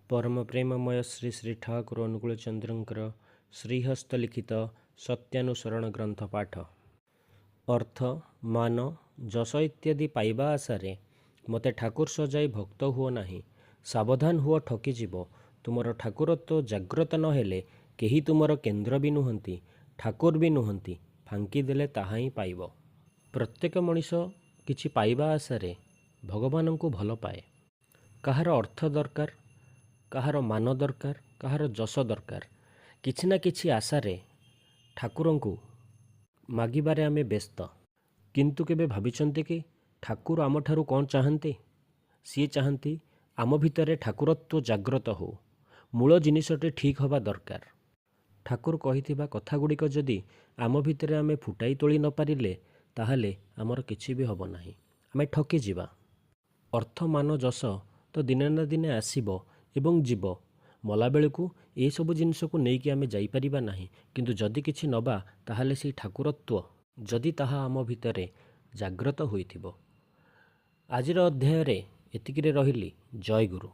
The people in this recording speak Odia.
ପରମ ପ୍ରେମମୟ ଶ୍ରୀ ଶ୍ରୀ ଠାକୁର ଅନୁକୂଳ ଚନ୍ଦ୍ରଙ୍କର ଶ୍ରୀହସ୍ତ ଲିଖିତ ସତ୍ୟାନୁସରଣ ଗ୍ରନ୍ଥ ପାଠ। ଅର୍ଥ, ମାନ, ଯଶ ଇତ୍ୟାଦି ପାଇବା ଆଶାରେ ମୋତେ ଠାକୁର ସଜାଇ ଭକ୍ତ ହୁଅ ନାହିଁ। ସାବଧାନ ହୁଅ, ଠକିଯିବ। ତୁମର ଠାକୁରତ୍ୱ ଜାଗ୍ରତ ନହେଲେ କେହି ତୁମର କେନ୍ଦ୍ର ବି ନୁହନ୍ତି, ଠାକୁର ବି ନୁହନ୍ତି। ଫାଙ୍କି ଦେଲେ ତାହା ହିଁ ପାଇବ। ପ୍ରତ୍ୟେକ ମଣିଷ କିଛି ପାଇବା ଆଶାରେ ଭଗବାନଙ୍କୁ ଭଲ ପାଏ। କାହାର ଅର୍ଥ ଦରକାର, କାହାର ମାନ ଦରକାର, କାହାର ଯଶ ଦରକାର। କିଛି ନା କିଛି ଆଶାରେ ଠାକୁରଙ୍କୁ ମାଗିବାରେ ଆମେ ବ୍ୟସ୍ତ। କିନ୍ତୁ କେବେ ଭାବିଛନ୍ତି କି ଠାକୁର ଆମଠାରୁ କ'ଣ ଚାହାନ୍ତି? ସିଏ ଚାହାନ୍ତି ଆମ ଭିତରେ ଠାକୁରତ୍ୱ ଜାଗ୍ରତ ହଉ। ମୂଳ ଜିନିଷଟି ଠିକ୍ ହେବା ଦରକାର। ଠାକୁର କହିଥିବା କଥା ଗୁଡ଼ିକ ଯଦି ଆମ ଭିତରେ ଆମେ ଫୁଟାଇ ତୋଳି ନପାରିଲେ, ତାହେଲେ ଆମର କିଛି ବି ହେବ ନାହିଁ, ଆମେ ଠକିଯିବା। ଅର୍ଥ, ମାନ, ଯଶ ତ ଦିନେ ନା ଦିନେ ଆସିବ ଏବଂ ଯିବ। ମଲାବେଳକୁ ଏସବୁ ଜିନିଷକୁ ନେଇକି ଆମେ ଯାଇପାରିବା ନାହିଁ। କିନ୍ତୁ ଯଦି କିଛି ନେବା, ତାହେଲେ ସେଇ ଠାକୁରତ୍ୱ, ଯଦି ତାହା ଆମ ଭିତରେ ଜାଗ୍ରତ ହୋଇଥିବ। ଆଜିର ଅଧ୍ୟାୟରେ ଏତିକିରେ ରହିଲି। ଜୟ ଗୁରୁ।